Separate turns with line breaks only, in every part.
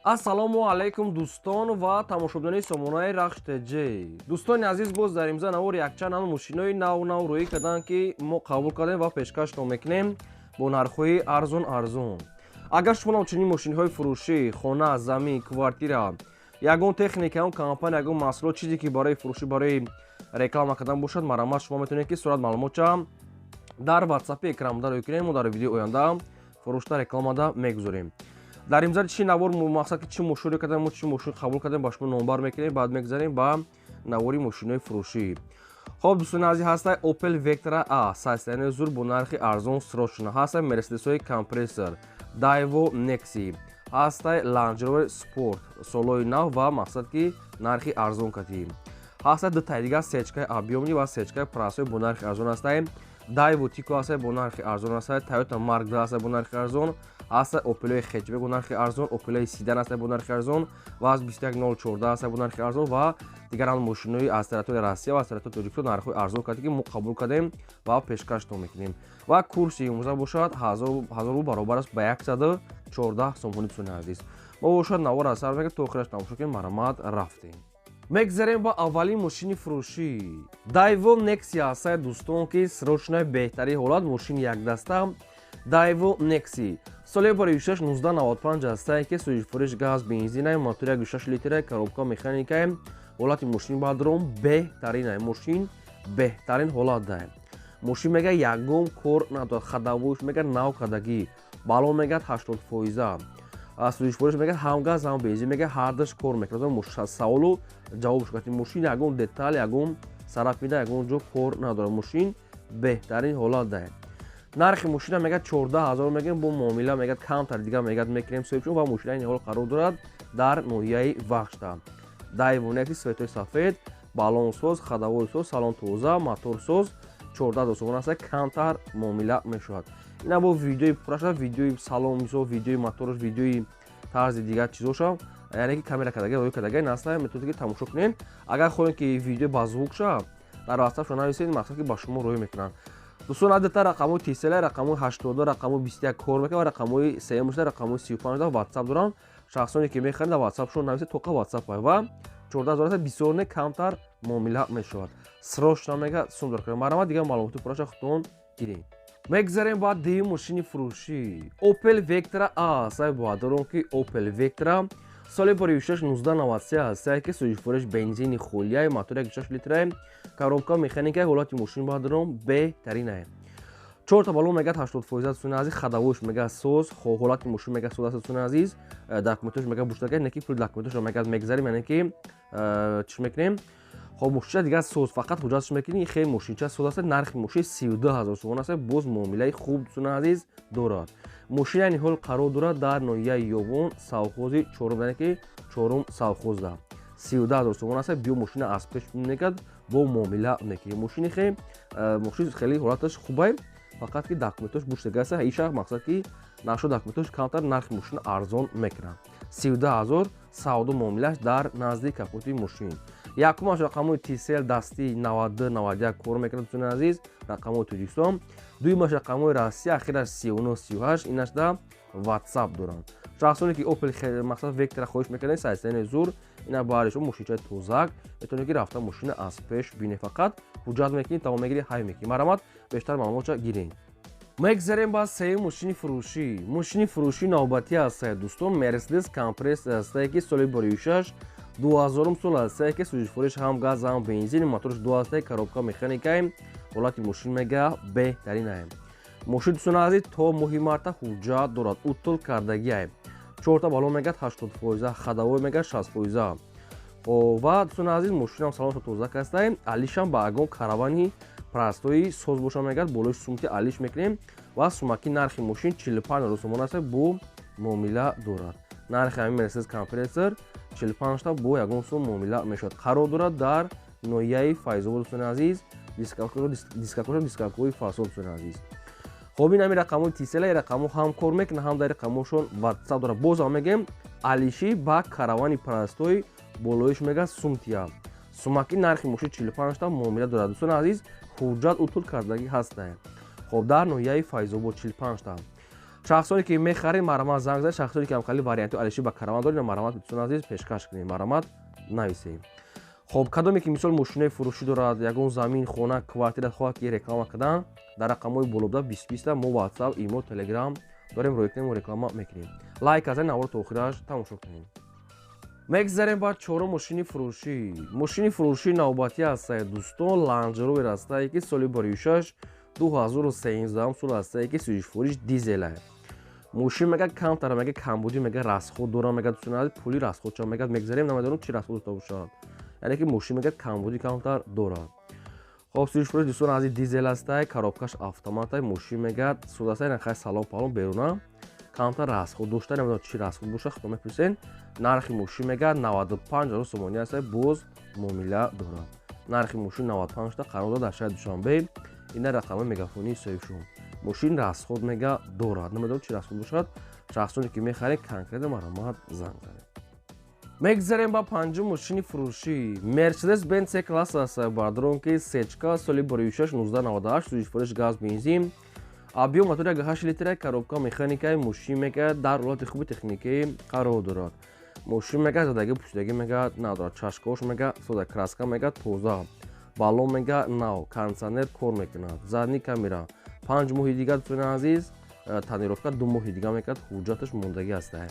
Ассалому алайкум, дӯстон ва тамошобинони сомонаи Рахш ТЖ. Дӯстони азиз, боз дар имза навор якчанд ҳам мошинои нав нав рӯӣ карданд, ки мо қабул кардем ва пешкаштон мекунем бо нархҳои арзон арзон. Агар шумо чунин мошинҳои фурӯшӣ, хона, замин, квартира, ягон техника, ягон компания, ягон маҳсулот, чизе ки барои фурӯшӣ, барои реклама кардан бошад, марҳамат, шумо метавонед, ки сурат маълумотча дар ватсапи экранбуда рӯй кунем. Мо дар видеои оянда фурӯшта рекламада мегузорем. Дар имзари чи навор, мақсад ки чӣ мошинро кардем, чӣ мошин қабул кардем, ба шумо номбар мекунем. Баъд мегузарем ба навори мошинои фурӯшӣ. Хоб, дӯстони азиз, ҳастай Opel Vectra A, состояние зур, бо нархи арзон, срочно. Ҳастай Мерседесҳои Компрессор, Daewoo Nexi, ҳастай Land Rover Sport солои нав ва мақсад ки нархи арзон катӣ. Ҳастай дутаи дигар, сечкаи объёмный ва сечкаи простой, бо нархи арзон ҳастай. Daewoo Tico ҳастай, бо нархи арзон ҳастай. Toyota Mark II ҳастай, бо нархи арзон. Ҳастай Opel хэтчбек бо нархи арзон, Opel седан ҳастай бо нархи арзон, ВАЗ 21014 ҳастай бо нархи арзон ва дигар ҳам мошинои аз территорияи Россия ва аз территорияи Тоҷикистон нархҳои арзон карда, ки мо қабул кардем ва пешкаштон мекунем. Ва курси имрӯза бошад ҳазор рубл баробар аст ба 114 сомони. Дӯстони азиз, мо бошад навор аз сар мекунем, то охираш тамошо кунем. Марҳамат, рафтем. Мегзарем ба аввалин мошини фурӯшӣ. Daewoo Nexia ҳастай, дӯстон, ки срочно, беҳтарин ҳолат, мошини якдаста Daewoo Nexi соли 2006, 1995 ҳастай, ки сӯзишфуриш газ, бензинай, мотори 1,6 литра, коробка механикай. Ҳолати мошин бадром беҳтаринай, мошин беҳтарин ҳолат дай. Мошин мега ягон кор надорад, ходовой ш мега нав кардагӣ, балон мегӯяд 80 фоиза, сӯзишфуриш мегӯяд ҳам газ, ҳам бензин, мегӯяд ҳардаш кор мекунад. Саволу ҷавоб шуд. Мошин ягон деталь, ягон царапина, ягон ҷо кор надорад, мошин беҳтарин ҳолат дай. Нархи мошина мегӯяд 14 000 мегӯем, бо муомила мегӯяд камтар дига мегӯяд мекунем соҳибшон. Ва мошина ин ҳол қарор дорад дар ноҳияи Вахшта. Daewoo Nexi цвет ои сафед, балонсоз, ходовой соз, салон тоза, моторсоз, 14 000 сомон аст, камтар муомила мешавад. Ина бо видеои пурраша, видеои салон, мисол, видеои моторш, видеои тарзи дигар чизоша, яъне ки камера кардага, рӯй кардага наста, метавонед ки тамошо кунед. Агар хоҳем ки видео ба звук ша, дар ватсапшо нависед, мақсад ки ба шумо рӯй мекунанд. Дӯстон, адата рақамҳои Тисела, рақамҳои 82, рақамҳои 21 кор мекунад ва рақамҳои сеюмшуда, рақамҳои 35 да ватсап дорам. Шахсоне ки мехаранд, дар ватсапшон нависед, тоқа ватсап. Ва 14 000 аст, бисёр не, камтар муомила мешавад. Срочно мега сум дор кунед. Марҳамат, дигар маълумоти пурраша худтон гиред. Мегзарем ба дуюм мошини фурӯшӣ. Opel Vectra A ҳастай, боадорон ки Opel Vectra соли 2006, 1993 ҳастай, ки сӯзишфуриш бензини холияй, мотори 1,6 литрай, коробка механика. Ҳолати мошин баъдорон беҳтаринай. Чорта балон мегӯяд 80 фоиза, дӯстони азиз, ходовой ш мегӯяд соз, ҳолати мошин мегӯяд соз аст. Дӯстони азиз, документош мегӯяд буштага, не ки пули документошро мегӯяд мегзарем, яъне ки чӣ мекунем. Хоб, мошинча дигар соз, фақат ҳуҷҷатш мекунӣ, хеле мошинча соз аст. Нархи мошин 32 000 сомон аст, боз муомилаи хуб, дӯстони азиз, дорад. Мошин айни ҳол қарор дорад дар ноҳияи Ёвон, совхози чорум, яъне ки чорум совхозда. 32 000 сомон аст. Биё, мошина аз пеш мегад, бо муомила мекунӣ. Мошини мошин хеле ҳолаташ хубай, фақат ки документош буштага аст. Иша мақсад ки нашо документош камтар нархи мошина арзон мекунад. 32 000, савдо муомилааш дар назди капоти мошин. Якумаш рақамҳои Тисел дастӣ 92, 91 кор мекунад, дӯстони азиз, рақамҳои Тоҷикистон. Дуюмаш рақамҳои Россия, ахираш 39, 38. Инашда ватсап доранд. Шахсоне ки Опел, мақсад, Вектора хоҳиш мекардем, состояние зур, ина баъди шумо мошинчаи тозак, метавонед ки рафта мошина аз пеш бинед. Фақат ҳуҷҷат мекунӣ, тамом мегирӣ, ҳай мекунӣ. Марҳамат, бештар маълумотша гиред. Мегзарем ба сеюм мошини фурӯшӣ. Мошини фурӯшӣ навбатӣ ҳастае, дӯстон, Мерседес Компрессор ҳастае, ки соли 2006, 2000 сол ҳастае, ки сӯзишфуриш ҳам газ, ҳам бензин, моторш ду ҳастае, коробка механикае. Ҳолати мошин мега беҳтаринае. Мошин, дӯстони азиз, то моҳи марта ҳуҷҷат дорад, утул кардагиае. Чорта балон мегӯяд 80 фоиза, ходовой мегӯяд 60 фоиза. Ва, дӯстони азиз, мошинам салоншо тоза кастае, алишам ба ягон каравани простой соз боша, мегӯяд болои сумки алиш мекунем. Ва сумаки нархи мошин 45 000 сомон аст, бо муомила дорад. Нархи ҳамин Мерседес Компрессор 45та бо ягон сум муомила мешавад. Қарор дорад дар ноҳияи Файзобод, дӯстони азиз. Дискакоша дискакҳои фасон, дӯстони азиз. Хоб, ин ҳамин рақамҳои Тисела, рақамҳо ҳам кор мекунад, ҳам дар рақамҳошон ватсап дорад. Бозам мегӯем, алиши ба каравани простой болоиш мега сумтия. Сумаки нархи мошин 45та, муомила дорад. Дӯстони азиз, ҳуҷҷат утул кардагӣ ҳастае. Хоб, дар ноҳияи Файзобод 45та. Шахсоне ки мехаред, марҳамат, занг занед. Шахсоне ки ҳамхели варианти алиши ба караван доред, марҳамат, дӯстони азиз, пешкаш кунед, марҳамат, нависед. Хоб, кадоме ки мисол мошинаи фурӯшӣ дорад, ягон замин, хона, квартира хоҳад ки реклама кардан, дар рақамҳои болобуда 20 20 мо WhatsApp, имо, Telegram дорем, рӯй кунем, реклама мекунем. Лайк азани, навор то охираш тамошо кунем. Мегзарем ба чорум мошини фурӯшӣ. Мошини фурӯшӣ навбатӣ ҳастае, дӯстон, Land Rover ҳастае, ки соли 2006, 2013 сол ҳастае, ки сӯзишвориш дизелае. Мошин мега камтара, мега камбудӣ, мега расход дора, мега, дӯстони азиз, пули расход ча мега. Мегзарем, намедонам, чи расход дошта бошад, яъне ки мошин мега камбудӣ камтар дорад. Хоб, сӯзишвориш, дӯстони азиз, дизел ҳастай, коробкаш автоматай. Мошин мега судастай, нахай салон палон беруна камтар расход дошта, намедонам, чи расход бошад, худо мепурсен. Нархи мошин мега 95 ҳазор сомонӣ ҳастай, боз муомила дорад. Нархи мошин 95 та, қарор дорад дар шаҳри Душанбе. Ина рақамҳои мегафонии соҳибшон. Мошин расход мега дорад, намедонам, чи расход бошад. Шахсоне ки мехаред, конкретно марҳамат, занг занед. Мегзарем ба панҷум мошини фурӯшӣ. Мерседес Бенц С класс аст, бародарон, ки сечка, соли 2006, 1998, сӯзишвориш газ, бензин, объём мотори 8 литра, коробка механикаи. Мошин мега дар ҳолати хуби техникӣ қарор дорад. Мошин мега задагӣ пӯшидагӣ мега надорад, чашкаош мега сода, краска мега тоза, баллон мега нав, кондиционер кор мекунад, задний камера. 5 моҳи дигар, дӯстони азиз, тонировка, 2 моҳи дига мекунад, ҳуҷҷаташ мондагӣ ҳастае.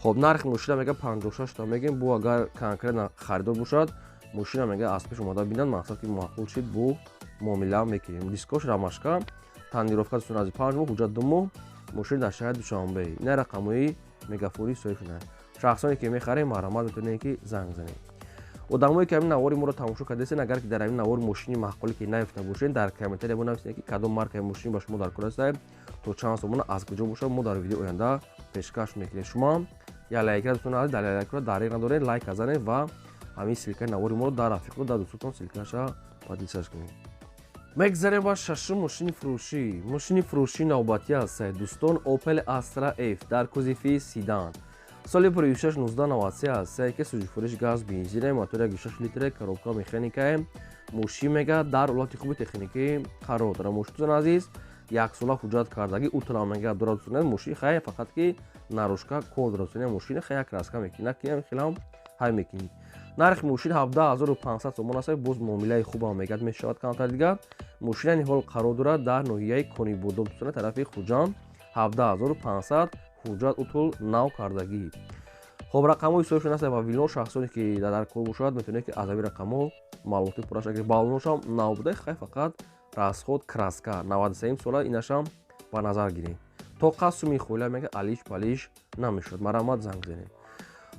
Хоб, нархи мошина мега 56 та мегем. Бу агар конкретно харидор бошад, мошина мега аз пеш омада бинад, мақсад ки маъқул шид, бу муомила мекунем. Дискош рамашка, тонировка, дӯстони азиз, 5 моҳ, ҳуҷҷат 2 моҳ. Мошин дар шаҳри Душанбе. Ина рақамҳои мегафонии соҳиб шуда. Шахсоне ки мехарем, марҳамат, метавонед ки занг занед. Одамое ки ҳамин навори моро тамошо кардастен, агар ки дар ҳамин навор мошини маъқуле ки наёфта бошед, дар комментария бинависед, ки кадом маркаи мошин ба шумо дар кор аст, то чанд сомона, аз куҷо бошад, мо дар видеои оянда пешкаш мекунем. Шумо я лайкра, дӯстони азиз, дар лайкра дареғ надоред, лайк занед ва ҳамин ссылкаи навори моро дар рафиқо, дар дӯстотон ссылкаша поделиться кунед. Мегзарем ба шашум мошини фурӯшӣ. Мошини фурӯшӣ навбатӣ аст, дӯстон, Opel Astra F дар кузови седан, соли 2006, 1993 аст, ки сӯзишвориш газ, бензине, мотори 6 литре, коробка механикае. Мошин мега дар ҳолати хуби техникӣ қарор дорад. Мошин, дӯстони азиз, яксола ҳуҷҷат кардагӣ, утра мега дорад. Дӯстони, мошин хай фақат ки наружка кор дорад. Дӯстони, мошин хай як краска мекунӣ, накунӣ, хелам ҳай мекунӣ. Нархи мошин 17 500 сомон аст, боз муомилаи хубам мегӯяд мешавад камтар дигар. Мошина ҳол қарор дорад дар ноҳияи Конибодом, дӯстони, тарафи Хуҷанд. 17 500, ҳуҷҷат утул нав кардагӣ. Хоб, рақамҳои соҳибшон аст ва вилон. Шахсоне ки дар кор бошад, метавонед ки аз ҳамин рақамҳо маълумоти пурраш агар. Баллоношам нав буда, хай фақат расход краска, 93 сола, инашам ба назар гирем. То қасуми хоила мега алиш палиш намешавад. Марҳамат, занг занед.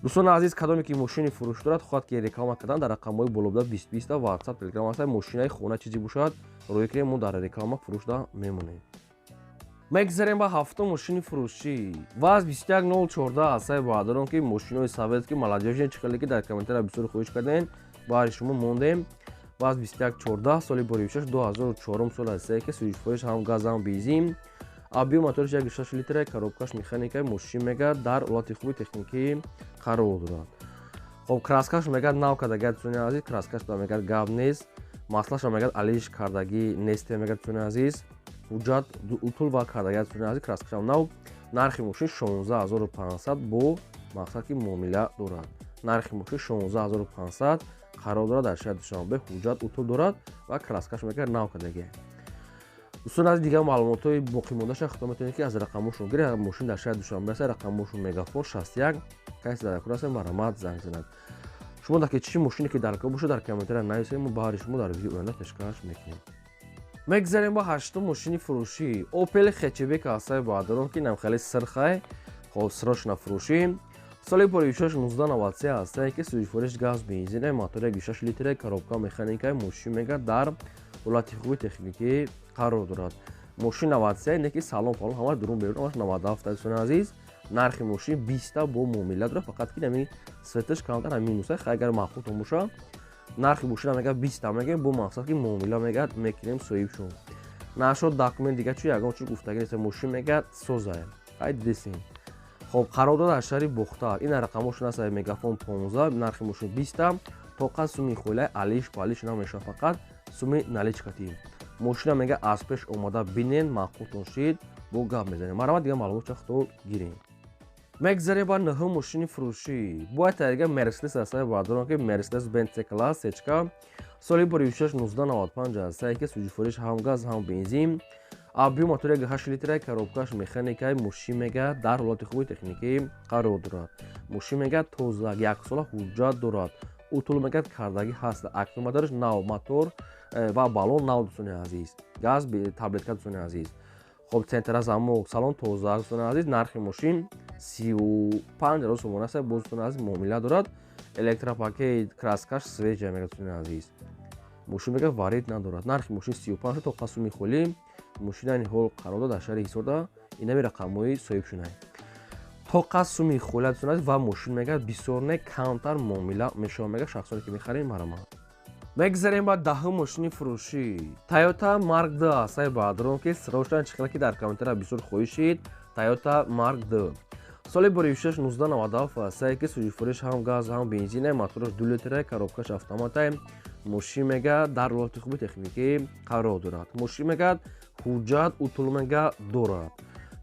Дӯстони азиз, кадоме ки мошини фурӯш дорад, хоҳад ки реклама кардан, дар рақамҳои болобуда 20 20 WhatsApp, Telegram аст. Мошинаи хона, чизе бошад, рӯй кунем, мо дар реклама фурӯшда мемонем. Мегзарем ба ҳафтум мошини фурӯшӣ. ВАЗ 21014 ҳастаи, бародарон, ки мошинои советский, молодёжный, чӣ хеле ки дар комментария бисёр хоҳиш кардем, баҳри шумо мондем. ВАЗ 2114, соли 2006, 2004 сол ҳастае, ки сӯзишвориш ҳам газ, ҳам бензин, объём моториш 1,6 литра, коробкаш механика. Мошин мега дар ҳолати хуби техникӣ қарор дорад. Хоб, краскаш мега нав кардагӣ, дӯстони азиз, краскаш мега гап нест, маслаша мега алиш кардагӣ несте, мега, дӯстони азиз, ҳуҷҷат утул ва кардагӣ, дӯстони азиз, краскашам нав. Нархи мошин 16 500, бо мақсад ки муомила дорад. Нархи мошин 16 500, қарор дорад дар шаҳри Душанбе, ҳуҷҷат утул дорад ва краскаш мега нав кардагӣ. Дӯстони азиз, дигар маълумотҳои боқимондаша худо метавонед ки аз рақамҳошон гиред. Мошин дар шаҳри Душанбе аст, рақамҳошон мегафон 61. Касе дар кор аст, марҳамат, занг занад. Шумо дар ки чӣ мошине ки дар кор бошад, дар комментария нависед, мо баҳри шумо дар видеои оянда пешкаш мекунем. Мегзарем ба ҳаштум мошини фурӯшӣ. Опел хэтчбек ҳастаи, бародарон, ки нам хеле сирхай. Хоб, срочно фурӯшӣ, соли 2006, 1993 ҳастае, ки сӯзишвориш газ, бензине, мотор 1,6 литре, коробка механикаи. Мошин мега дар ҳолати хуби техникӣ қарор дорад. Мошин 93, не ки салон фалон ҳамаш дурун берун ҳамаш 97. Дӯстони азиз, нархи мошин 20, бо муомила дорад, фақат ки нами светаш камтар минуса. Хай, агар маъқултон боша, нархи мошина мега 20 мегем, бо мақсад ки муомила мега мекунем. Соҳибшон нашод, документ дига чӣ ягон чиз гуфтагӣ нест. Мошин мега созае, хай, дидесем. Хоб, қарор дорад дар шаҳри Бохтар. Ин рақамҳошон аст, мегафон 15. Нархи мошин 20, тоқа суми хоилаи алиш палиш намешавад, фақат суми наличкатӣ. Мошина мега аз пеш омада бинен, маъқултон шид. Бо гап мезанем. Марҳамат, дига маълумот чахтон гирем. Мегзарем ба нӯҳум мошини фурӯшӣ. Бояд тарига Мерседес астае, бардорам, ки Мерседес Бенз С класс сечка, соли боришаш 1995 астае, ки сӯзишвориш ҳам газ, ҳам бензин, объём мотори 8 литра, коробкаш механикай. Мошин мега дар ҳолати хуби техникӣ қарор дорад. Мошин мега тоза, яксола ҳуҷҷат дорад, утул мегӯяд кардагӣ ҳаст, аккумулятораш нав, мотор ва баллон нав, дӯстони азиз, газ таблетка, дӯстони азиз. Хоб, центра замок, салон тоза, дӯстони азиз. Нархи мошин 35 000 сомон аст, боз, дӯстони азиз, муомила дорад. Электропакет, краскаш свежая мегӯяд, дӯстони азиз. Мошин мегӯяд варид надорад. Нархи мошин 35 то қасуми холӣ. Мошин айни ҳол қарор дорад дар шаҳри Ҳисорда. Инами рақамҳои соҳибшунай. Тоқа суми холӣ, дӯстони азиз, ва мошин мегӯяд бисёр не, камтар муомила мешавад, мегӯяд шахсоне ки мехарем, марҳамат. Мегзарем ба даҳум мошини фурӯшӣ. Тойота Марк Д астаи, баъдрон, ки срочно чихела ки дар комментария бисёр хоҳишид. Тойота Марк Д, соли боришаш 1997 астае, ки сӯзишвориш ҳам газ, ҳам бензина, мотораш 2 литра, коробкаш автоматай. Мошин мега дар ҳолати хуби техникӣ қарор дорад. Мошин мегӯяд ҳуҷҷат, утул мега дорад.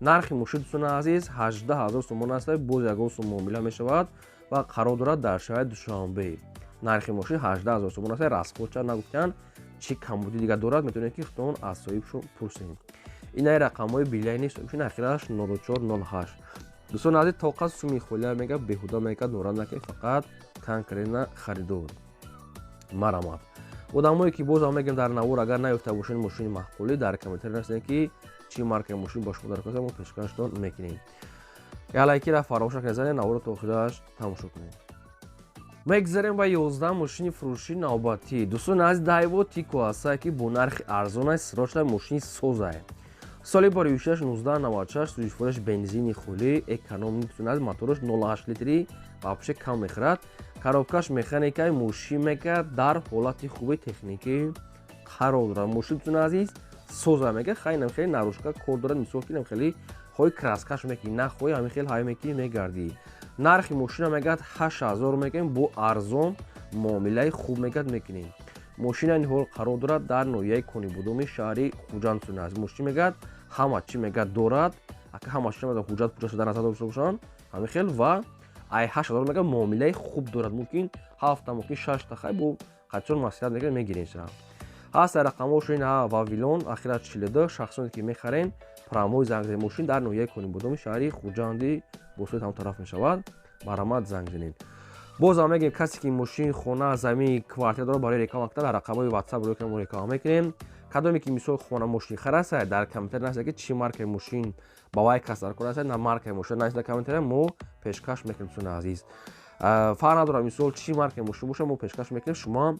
Нархи мошин, дӯстони азиз, 18 000 сомон аст, боз ягон сум муомила мешавад ва қарор дорад дар шаҳри Душанбе. Нархи мошин 18 000 сомон аст. Расходча нагуфтан, чӣ камбуди дигар дорад, метавонед, ки худтон аз соҳибшон пурсед. Инаи рақамҳои билайни соҳибшон, ахираш 0408. Дӯстони азиз, тоқат суми холия мега беҳуда мега норат накунед, фақат конкретно харидор, марҳамат. Одамое ки бозам мегӯем, дар навор агар наёфта бошед мошини маъқулӣ, дар комментария нависед, ки чӣ маркаи мошин ба шумо дар мо пешкаштон мекунем. Як лайкира фаромӯш накунед, занед, наворро то охираш тамошо кунед. Мегзарем ба 11 мошини фурӯшӣ навбатӣ. Дӯстони азиз, Дайво Тико астае, ки бо нархи арзон аст, срочно мошини созае. Соли боришаш 1996, сӯзишвориш бензини холӣ, экономный, дӯстони азиз, мотораш 08 литри, вообще кам мехӯрад, коробкаш механикаи. Мошин мега дар ҳолати хуби техникӣ қарор дорад. Мошин, дӯстони азиз, соза мега. Хай, нам хеле наружка кор дорад, мисол ки нам хеле хоҳи краскаш мекунӣ, нахоҳи ҳамин хел ҳай мекунӣ, мегардӣ. Нархи мошина мегӯяд 8000 мегӯем, бо арзон муомилаи хуб мегӯяд мекунем. Мошина ин ҳол қарор дорад дар ноҳияи Конибодоми шаҳри Хуҷанд. Дӯстони, мошин мегӯяд ҳама чӣ мегӯяд дорад, ака ҳама чӣ ҳуҷҷат пуҷҷат дар назар дошта бошанд, ҳамин хел. Ва ай 8000 мегӯяд муомилаи хуб дорад, мумкин ҳафта, мумкин шашта, хай бо қачон маслиҳат мегӯяд, мегирем. Ша ҳаст рақамҳошо ин Вавилон, ахират 42. Шахсоне ки мехарем, прямой занг занед. Мошин дар ноҳияи Конибодоми шаҳри Хуҷанди босои ҳам тараф мешавад, марҳамат, занг занед. Бозам мегӯем, касе ки мошин, хона, замин, квартира дорад, барои реклама кардан дар рақамҳои Ватсап рӯй мо реклама мекунем. Кадоме ки мисол хона, мошин хараса, дар комментария нависед, ки чӣ маркаи мошин ба вай кас дар кор аст. На маркаи мошин нависед дар комментария, мо пешкаш мекунем. Дӯстони азиз, фарқ надорад, мисол чӣ маркаи мошин боша, мо пешкаш мекунем. Шумо,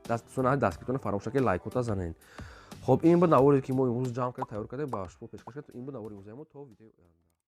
дӯстони азиз, дастгиртона фаромӯш накунед, лайкота занед. Хоб, ин буд наворе, ки мо имрӯз ҷамъ карда, тайёр кардем, ба шумо пешкаш кардем. Ин буд навори имрӯзаи мо. То видеои оянда.